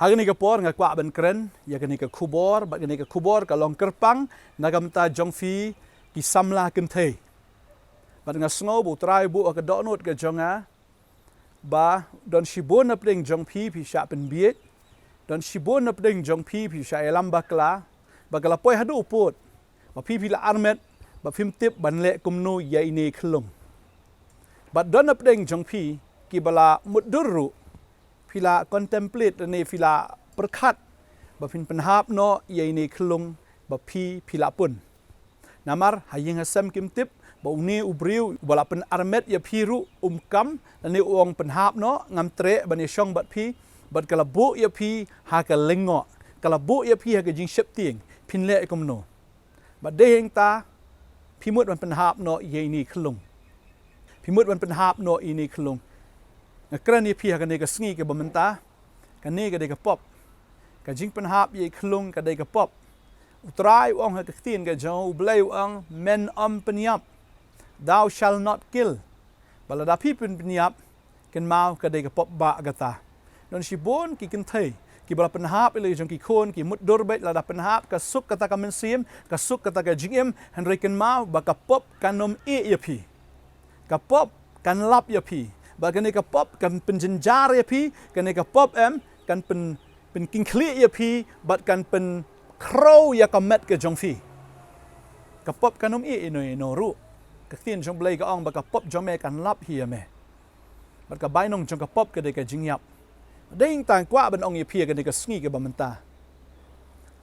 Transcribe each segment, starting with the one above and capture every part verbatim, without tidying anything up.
Ha kane ka por nga kwah ban kren ïa kane ka khubor, bad kane ka khubor ka long kyrpang na ka bynta jong phi ki samla kynthei. Bad nga sngew ba U Trai u buh ha ka dohnud ka jong nga ba don shibun na pdeng jong phi phi shah pynbiej, don shibun na pdeng jong phi phi shah ïalam bakla, ba ka la poi haduh u pud ba phi phi la armet, ba phim tip ban leh kumno ïa ine i khyllung. Bad don na pdeng jong phi kiba la mutdur ruh, phi la contemplate lane phi la pyrkhat ba phin pynhap noh ïa ine i khyllung ba phi phi la pun. Namar ha ïing ha sem kim tip ba une u briew uba la pynarmet ïa phi ruh um kam, lane u ong pynhap noh, ngam treh ban ïashong bad phi, bad ka la buh ïa phi ha ka lyngngoh, ka la buh ïa phi ha ka jingsheptieng, phin leh kumno. Bad dei hangta phi mut ban pynhap noh ïa ine i khyllung. Phi mut ban pynhap noh ïa ine i khyllung. Nga kren ïa phi ha kane ka sngi kaba mynta, kane ka dei ka pop. Ka jingpynhap ïa i khyllung ka dei ka pop. U Trai u ong ha ka ktien ka jong U Blei, u ong, men ym pynïap. Thou shall not kill. Ba lada phi pyn pynïap, kynmaw ka dei ka pop bah kata. Don shibun ki kynthei kiba la pynhap ïa la jong ki khun, ki mutdur beit, lada pynhap ka suk kata ka mynsiem, ka suk kata ka jingim, hynrei kynmaw ba ka pop kan ym ïeh ïa phi. Ka pop kan lap ïa phi. Ba kane ka pop kan pynjynjar ïa phi, kane ka pop em kan pyn pynkyngkhlieh ïa phi, bad kan pynkhraw ïa ka met ka jong phi. Ka pop kan ym ïeh ino ino ruh. Ka ktien jong U Blei ka ong ba ka pop jong me kan lap hi ïa me. Bad ka bainong jong ka pop ka dei ka jingïap. Dei hangta nga kwah ban ong ïa phi ha kane ka sngi kaba mynta,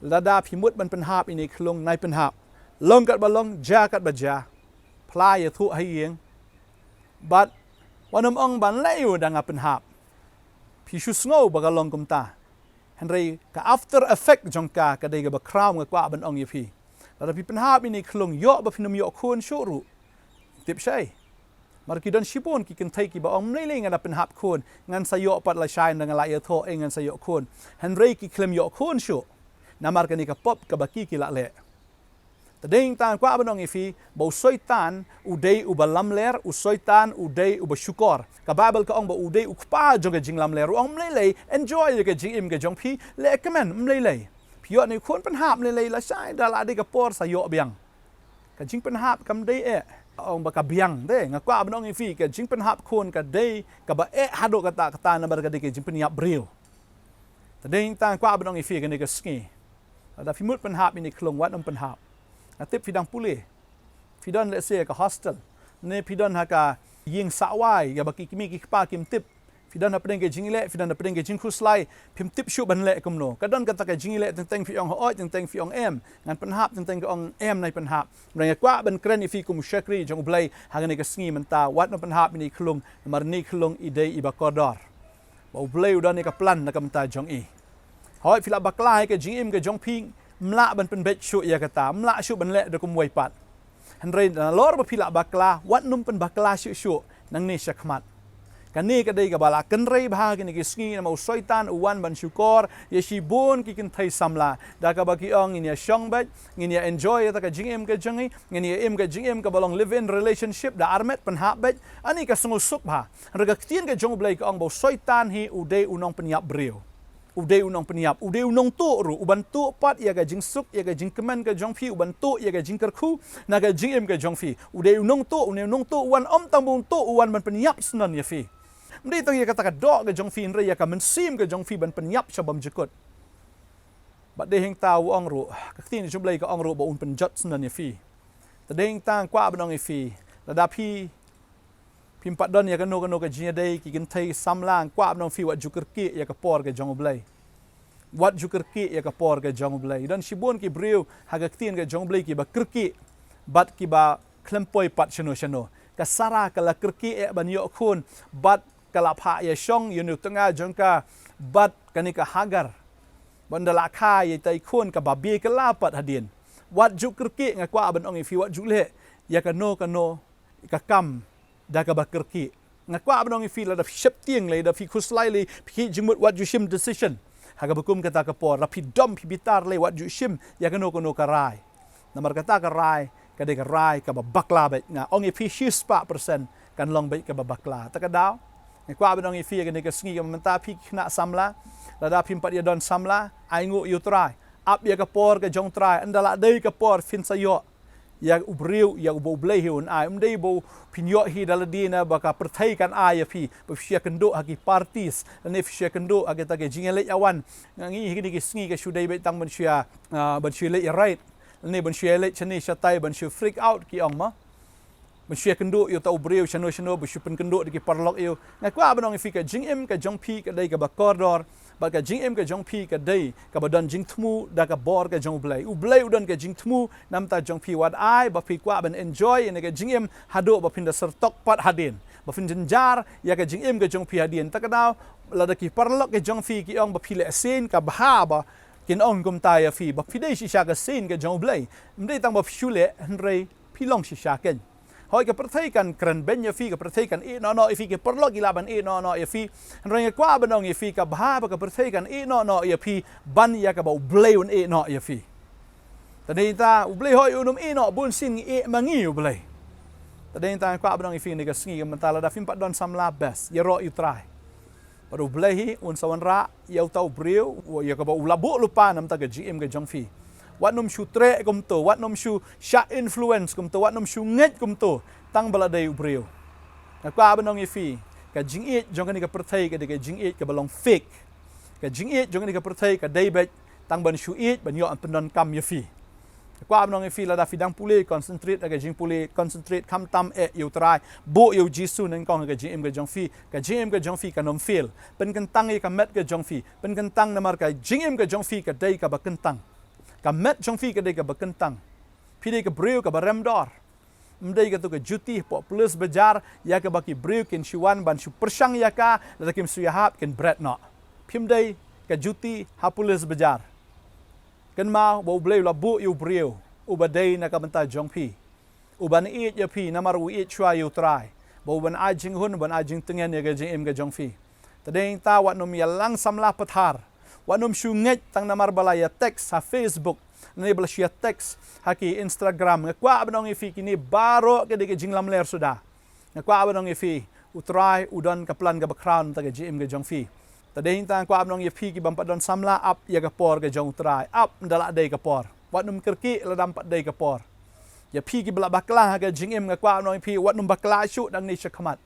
lada phi mut ban pynhap ine i khyllung, nai pynhap. Long katba long, jia katba jia. Phla ïathuh ha ïing. Bad wat nym ong ban leh ïa u da nga pynhap. Phi shu sngew ba ka long kumta. Hynrei ka after effect jong ka ka dei kaba khraw, nga kwah ban ong ïa phi. Lada phi pynhap ine i khyllung, ïoh ba phin ym ïoh khun shuh ruh, tip shai. Namar ki don shibun ki kynthei kiba ong, ym lei lei, ngan da pynhap khun, ngan sa ïoh pat lashai ynda nga la ïathoh, eh, ngan sa ïoh khun. Hynrei ki khlem ïoh khun shuh. Namar kane ka pop kaba ki ki la leh. Te dei hangta nga kwah ban ong ïa phi ba u Soitan u dei uba lamler, u Soitan u dei uba shukor. Ka Baibl ka ong ba u dei u kpa jong ka jinglamler. U ong, ym lei lei, enjoy ïa ka jingim ka jong phi, leh kmen, ym lei lei. Phi ïoh ine i khun, pynhap, ym lei lei, lashai da la dei ka por sa ïoh biang. Ka jingpynhap kam dei eh, ong ba ka biang, dei, nga kwah ban ong ïa phi, ka jingpynhap khun ka dei kaba eh haduh katta katta, namar ka dei ka jingpynïap briew. Te dei hangta nga kwah ban ong ïa phi ha kane ka sngi, lada phi mut pynhap ine i khyllung, wat nym pynhap. Nga tip phi dang pule. Phi don, let's say, ha ka hostel, ne phi don ha ka ïing sawai, ïa ba ki kmie ki kpa kim tip. Phi don ha pdeng ka jingleh, phi don ha pdeng ka jingkhuslai, phim tip shuh ban leh kumno. Ka don kata ka jingleh, teng teng phi ong hooid, teng teng phi ong em. Ngan pynhap, teng teng ka ong em, nai pynhap. Hynrei nga kwah ban kren ïa phi kum u shakri jong U Blei ha kane ka sngi mynta, wat nym pynhap ine i khyllung, namar ine i khyllung i dei iba kordor. Ba U Blei u don ïa ka plan na ka bynta jong i. Hooid, phi la bakla ha ka jingim ka jong phi, ym lah ban pynbeit shuh ïa kata, ym lah shuh ban leh da kumwei pat. Hynrei nalor ba phi la bakla, wat nym pynbakla shuh shuh nangne shakhmat. Kane ka dei kaba la kynrei bha ha kine ki sngi, namar u Soitan u wan ban shukor ïa shibun ki kynthei samla da kaba ki ong, ngin ïa shong beit, ngin ïa enjoy ïa kata ka jingim ka jong ngi, ngin ïa im ka jingim kaba long live in relationship, da armet pynhap beit. Ani ka sngewsuk bha. Hynrei ka ktien ka jong U Blei ka ong ba u Soitan hi u dei u nongpynïap briew. U dei u nongpynïap, u dei u nongtuh ruh, u ban tuh pat ïa ka jingsuk, ïa ka jingkmen ka jong phi, u ban tuh ïa ka jingkyrkhu na ka jingim ka jong phi. U dei u nongtuh, u dei u nongtuh, u wan ym tang ba u tuh, u wan ban pynïap syndon ïa phi. Ym dei tang ïa kata ka doh ka jong phi, hynrei ïa ka mynsiem ka jong phi ban pynïap sha bymjukut. Bad dei hangta u ong ruh, ka ktien jong U Blei ka ong ruh ba un pynjot syndon ïa phi. Te dei hangta nga kwah ban ong ïa phi, lada phi phim pat don ïa kano kano ka jingïadei, ki kynthei samla, nga kwah ban ong ïa phi, wat ju kyrkieh ïa ka por ka jong U Blei. Wat ju kyrkieh ïa ka por ka jong U Blei. Don shibun ki briew ha ka ktien ka jong U Blei kiba kyrkieh bad kiba khlem poi pat shano shano. Ka Sara ka la kyrkieh eh ban ïoh khun, bad ka la phah ïashong ïa une u tnga jong ka bad kane ka Hagar. Bad ynda la kha ïa ita i khun, ka babe kylla pat hadien. Wat ju kyrkieh, nga kwah ban ong ïa phi, wat ju leh ïa kano kano ka kam da kaba kyrkieh. Nga kwah ban ong ïa phi, lada phi sheptieng lei, da phi khuslai lei, phi khih jingmut, wat ju shim decision ha kaba kum kata ka por. Da phi dom, phi bitar lei, wat ju shim ïa kano kano ka rai. Namar kata ka rai ka dei ka rai kaba bakla beit. Nga ong ïa phi, shispah percent kan long beit kaba bakla. Ta ka daw, nga kwah ban ong ïa phi ha kane ka sngi, ka mynta phi ki khynnah samla, Lada phim pat ïa don samla, ai nguh ïa u Trai. Ap ïa ka por ka jong u Trai, ynda la dei ka por phin sa ïoh. Ïa u briew, ïa uba U Blei hi un ai, ym dei ba phin ïoh hi da lade na ba ka pyrthei kan ai ïa phi, ba phi shu ïa kynduh ha ki parties, lane phi shu ïa kynduh ha kita ki jingïaleit ïawan. Nga ngi hi kine ki sngi ka shu dei beit tang ban shu ïa, ah, ban shu ïaleit ïa right, lane ban shu ïaleit shane shatai ban shu freak out ki ong mo. Ban shu ïa kynduh ïa uta u briew shano shano, ban shu pynkynduh da ki paralok ïa u. Nga kwah ban ong ïa phi ka jingim ka jong phi ka dei kaba kordor, bad ka jingim ka jong phi ka dei kaba don jingthmu da ka bor ka jong U Blei. U Blei u don ka jingthmu namar ka jong phi, wat ai ba phi kwah ban enjoy ïa ka jingim haduh ba phin da syrtok pat hadien, ba phin jynjar ïa ka jingim ka jong phi hadien. Ta ka daw lada ki paralok ka jong phi ki ong ba phi leh sien, ka bha ba kin ong kumta ïa phi, ba phi dei shisha ka sien ka jong U Blei. Ym dei tang ba phi shu leh, hynrei phi long shisha kein. Hooid, ka pyrthei kan kren beiñ ïa phi, ka pyrthei kan ïeh noh noh ïa phi, ki paralok ki lah ban ïeh noh noh ïa phi. Hynrei nga kwah ban ong ïa phi, ka bha ba ka pyrthei kan ïeh noh noh ïa phi ban ïa kaba U Blei un ïeh noh ïa phi. Te dei ta U Blei hooid un ym ïeh noh, bun sien ngi ïeh ma ngi U Blei. Te dei ta nga kwah ban ong ïa phi kane ka sngi, ka mynta lada phim pat don samla, best, ïaroh ïa u Trai. Bad U Blei hi un sa wanrah ïa uta u briew, ïa kaba u la buh lypa namar ka jingim ka jong phi. Wat nym shu treh kumto, wat nym shu shah influence kumto, wat nym shu ngeit kumto tang ba la dei u briew. Nga kwah ban ong ïa phi, ka jingïeit jong kane ka pyrthei ka dei ka jingïeit kaba long fake. Ka jingïeit jong kane ka pyrthei ka dei beit tang ban shu ïeit, ban ïoh pyndonkam ïa phi. Kwah ban ong ïa phi, lada phi dang pule, concentrate ha ka jingpule, concentrate khamtam eh ïa u Trai, buh ïa u Jisu nyngkong ha ka jingim ka jong phi. Ka jingim ka jong phi kan ym fail. Pynkyntang ïa ka met ka jong phi. Pynkyntang namar ka jingim ka jong phi ka dei kaba kyntang. Ka met jong phi ka dei kaba kyntang. Phi dei ka briew kaba rem dor. Ym dei kato ka juti hapoh police bazaar ïa kaba ki briew kin shu wan ban shu pyrshang ïa ka, lada kim shu ïahap kin bret noh. Phim dei ka juti ha police bazaar. Kynmaw ba U Blei u la buh ïa u briew uba dei na ka bynta jong phi, uban ïeit ïa phi namar u ïeit shuwa ïa u Trai, ba uban ai jinghun, uban ai jingtngen ïa ka jingim ka jong phi. Te dei ta wat nym ïalang samla pathar. Wat nym shu ngeit tang namar ba la ïa text ha Facebook, ne ba la shu ïa text ha ki Instagram. Nga kwah ban ong ïa phi, kine baroh ka dei ka jinglamler suda. Nga kwah ban ong ïa phi, u Trai u don ka plan kaba khraw namar ka jingim ka jong phi. Te dei ta nga kwah ban ong ïa phi, ki bym pat don samla, ap ïa ka por ka jong u Trai, ap ynda la dei ka por. Wat nym kyrkieh lada ym pat dei ka por. Ïa phi kiba la bakla ha ka jingim, nga kwah ban ong ïa phi, wat nym bakla shuh nangne shakhmat.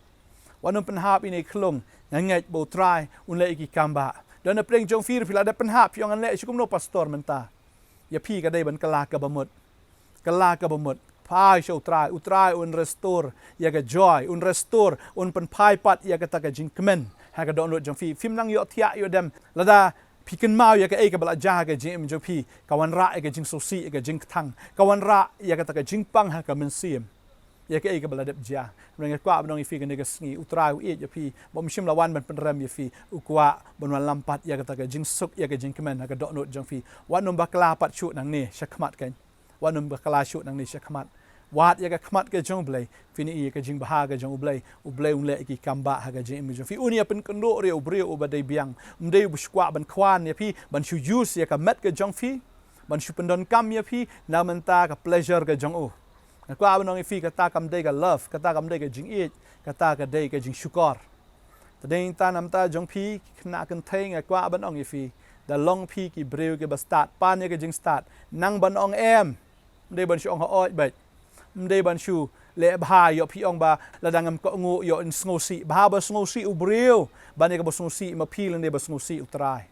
Wat nym pynhap ïa ine i khlong, nga ngeit ba u Trai un leh ïa ki kam ba. Don na pdeng jong phi ruh phi la dep pynhap, phi ong ngan leh shuh kumno pastor mynta. Ïa phi ka dei ban kylla kaba mut. Kylla kaba mut. Phai sha u Trai, u Trai un restore ïa ka joy, un restore, un pynphai pat ïa kata ka jingkmen ha ka dohnud jong phi. Phim nang ïohthiah ïoh dem lada phi kynmaw ïa kaei kaba la jia ha ka jingim jong phi, ka wanrah ïa ka jingsngewsih, ïa ka jingkthang, ka wanrah ïa kata ka jingpang ha ka mynsiem. Ïa kaei kaba la dep jia. Nga kwah ban ong ïa phi kane ka sngi, u Trai u ïeit ïa phi, ba um shym la wan ban pynrem ïa phi, u kwah ban wanlam pat ïa kata ka jingsuk, ïa ka jingkmen ha ka dohnud jong phi. Wat nym bakla pat shuh nangne shakhmat kein. Wat nym bakla shuh nangne shakhmat. Wad ïa ka khmat ka jong u Blei, phin ïohi ïa ka jingbha ka jong u Blei, u Blei un leh ïa ki kam ba ha ka jingim ka jong phi. Un ïa pynkynduh ruh ïa u briew uba dei biang, ym dei uba shu kwah ban khwan ïa phi, ban shu use ïa ka met ka jong phi, ban shu pyndonkam ïa phi na bynta ka pleasure ka jong u. Nga kwah ban ong ïa phi, kata kam dei ka love, kata kam dei ka jingïeit, kata ka dei ka jingshukor. Te dei ta namar ta jong phi ki khynnah kynthei, nga kwah ban ong ïa phi, da long phi ki briew kiba stad, pan ïa ka jingstad, nang ban ong em. Ym dei ban shu ong hooid beit. Ym dei ban shu leh bha, ïoh phi ong ba lada ngam kohnguh ïoh in sngewsih. Bha ba sngewsih u briew ban ïa kaba sngewsih ma phi lane ba sngewsih u Trai.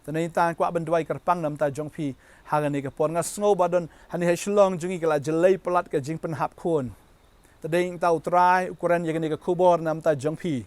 Te dei ta nga kwah ban duwai kyrpang namar ta jong phi ha kane ka por. Nga sngew ba don hangne ha Shillong jong ngi ka la jlei palat ka jingpynhap khun. Te dei ta u Trai u kren ïa kane ka khubor namar ta jong phi,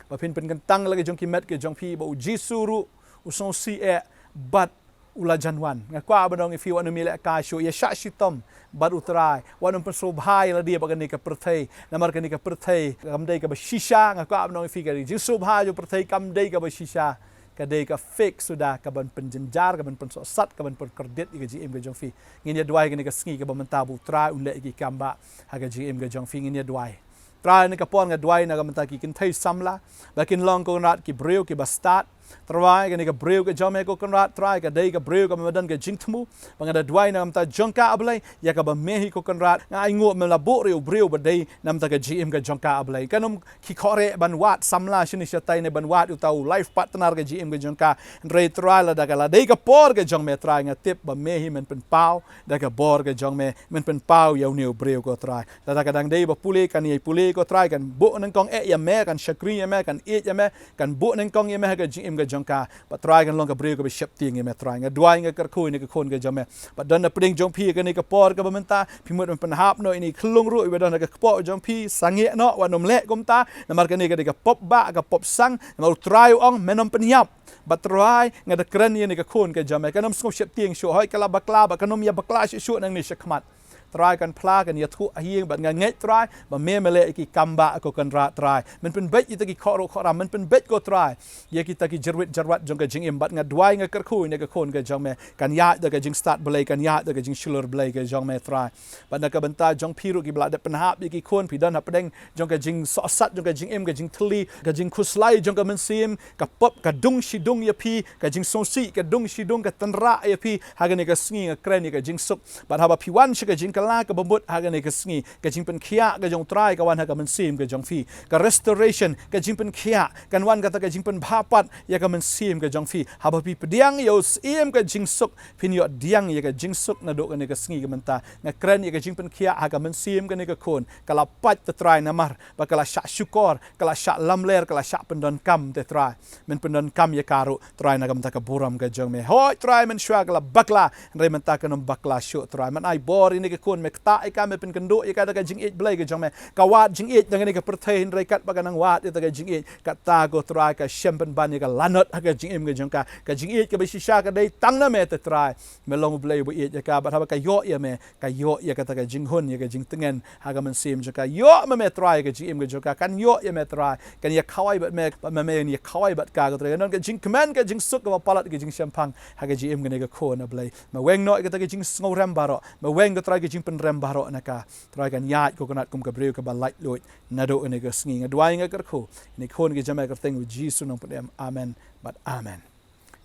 ba phin pynkyntang la ka jong ki met ka jong phi, ba u Jisu ruh u sngewsih eh bad u la jan wan. Nga kwah ban ong ïa phi, wat nym ïalehkai shuh, ïa shah shitom bad u Trai. Wat nym pynsngewbha ïa lade bad kane ka pyrthei, namar kane ka pyrthei kam dei kaba shisha. Nga kwah ban ong ïa phi, ka jingsngewbha jong u pyrthei kam dei kaba shisha. Ka dei ka fake suda, kaban pynjynjar, kaban pynsohsat, kaban pynkordit ïa ka jingim ka jong phi. Ngin ïa duwai kane ka sngi kaba mynta ba u Trai un leh ïa ki kam ba ha ka jingim ka jong phi. Ngin ïa duwai. Trai, ha kane ka por nga duwai na ka bynta ki kynthei samla, ba kin long ko Kynrad ki briew kiba stad, Trai, kane ka briew ka jong me ko Kynrad Trai, ka dei ka briew kaba me don ka jingthmu. Ba nga da duwai na ka bynta jong ka, A Blei, ïa kaba me hi ko Kynrad. Nga ainguh me la buh ïa u briew ba dei na ka bynta ka jingim ka jong ka, A Blei. Kan ym ki khreh ban wad samla shane shatai ne ban wad ïa uta u life partner ka jingim ka jong ka. Hynrei Trai, lada ka la dei ka por ka jong me Trai, nga tip ba me hi men pynpaw da ka bor ka jong me, men pynpaw ïa une u briew ko Trai. Lada ka dang dei ba pule, kan ïai pule ko Trai, kan buh nyngkong eh ïa me, kan shakri ïa me, kan ïeit ïa me, kan buh nyngkong ïa me ha ka jingim ka jong ka. Bad Trai, kan long ka briew kaba sheptieng ïa me Trai. Nga duwai, nga kyrkhu ïa kane ka khun ka jong me. Bad don na pdeng jong phi kane ka por kaba mynta, phi mut men pynhap noh ïa ine i khyllung ruh iba don ha ka kpoh jong phi, sangeh noh, wat nym leh kumta. Namar kane ka dei ka pop bah, ka pop sang. Namar u Trai u ong, men nym pynïap. Bad Trai, nga da kren ïa kane ka khun ka jong me, kan ym sngew sheptieng shuh, hooid ka la bakla, bad kan ym ïa bakla shuh shuh nangne shakhmat. Trai, kan phla, kan ïathuh ha ïing, bad nga ngeit Trai ba me me leh ïa ki kam bah ko Kynrad Trai. Men pynbeit ïa kita ki khohruh khohram, men pynbeit ko Trai ïa kita ki jyrwit jyrwat jong ka jingim. Bad nga duwai, nga kyrkhu ïa kane ka khun ka jong me, kan ïaid da ka jingstad Blei, kan ïaid da ka jingshlur Blei ka jong me Trai. Bad na ka bynta jong phi ruh kiba la dep pynhap ïa ki khun, phi don hapdeng jong ka jingsohsat jong ka jingim, ka jingthylli, ka jingkhuslai jong ka mynsiem, ka pop ka dung shi dung ïa phi, ka jingsngewsih ka dung shi dung ka tynrah ïa phi. Ha kane ka sngi nga kren ïa ka jingsuk. Bad haba phi wan sha ka jingkylla kaba mut ha kane ka sngi, ka jingpynkhiah ka jong u Trai ka wan ha ka mynsiem ka jong phi. Ka restoration, ka jingpynkhiah, kan wan kata ka jingpynbha pat ïa ka mynsiem ka jong phi. Haba phi pdiang ïa u Syiem ka jingsuk, phin ïoh pdiang ïa ka jingsuk naduh kane ka sngi ka mynta. Nga kren ïa ka jingpynkhiah ha ka mynsiem kane ka khun. Ka la pait, te Trai, namar ba ka la shah shukor, ka la shah lamler, ka la shah pyndonkam, te Trai. Men pyndonkam ïa ka ruh Trai na ka bynta ka burom ka jong me. Hooid Trai, mynshuwa ka la bakla, hynrei mynta kan ym bakla shuh Trai. Men ai bor ïa kane ka khun, me ktah ïa ka, me pynkynduh ïa ka da ka jingïeit Blei ka jong me. Ka wad jingïeit na kane ka pyrthei, hynrei katba ka nang wad ïa kata ka jingïeit, kata ko Trai ka shem pynban ïa ka lanot ha ka jingim ka jong ka. Ka jingïeit kaba shisha ka dei tang na me, te Trai. Me long U Blei uba ïeit ïa ka, bad haba ka ïoh ïa me, ka ïoh ïa kata ka jinghun, ïa ka jingtngen ha ka mynsiem jong ka. Ïoh ma me Trai ïa ka jingim ka jong ka, kan ïoh ïa me Trai, kan ïa khawai bad me, bad ma me ïa khawai bad ka, ko Trai. Kan don ka jingkmen, ka jingsuk kaba palat, ka jingshemphang ha ka jingim kane ka khun, A Blei. Me weng noh ïa kata ka jingsngewrem baroh, me weng, ko Trai, ka jingpynrem baroh na ka. Trai, kan ïaid ko Kynrad kum ka briew kaba laitluid naduh kane ka sngi. Nga duwai, nga kyrkhu ïa kane ka khun ka jong me ha ka kyrteng U Jisu Nongpynim. Amen bad amen.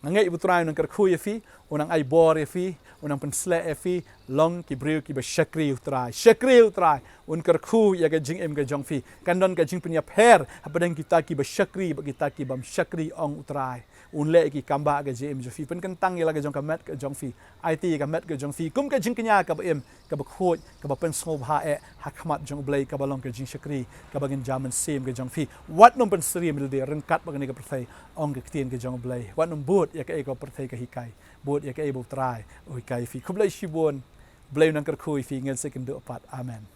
Nga ngeit ba U Trai un nang kyrkhu ïa phi, un nang ai bor ïa phi, un nang pynsleh ïa phi. Long ki briew kiba shakri U Trai. Shakri U Trai. Un kyrkhu ïa ka jingim ka jong phi. Kan don ka jingpynïapher hapdeng kita kiba shakri bad kita kibym shakri, ong U Trai. Un leh ïa ki kam bah ha ka jingim jong phi. Pynkyntang ïa la ka jong ka met ka jong phi. Aiti ïa ka met ka jong phi kum ka jingkñia kaba im, kaba khuid, kaba pynsngewbha eh ha khmat jong U Blei, kaba long ka jingshakri, kaba ngin jam mynsiem ka jong phi. Wat nym pynsyriem lade ryngkat bad kane ka pyrthei, ong ka ktien ka jong U Blei. Wat nym bud ïa kaei ka pyrthei ka hikai, bud ïa kaei ba U Trai u hikai ïa phi. Khublei shibun. U Blei un nang kyrkhu ïa phi, ngin sa ïakynduh pat. Amen.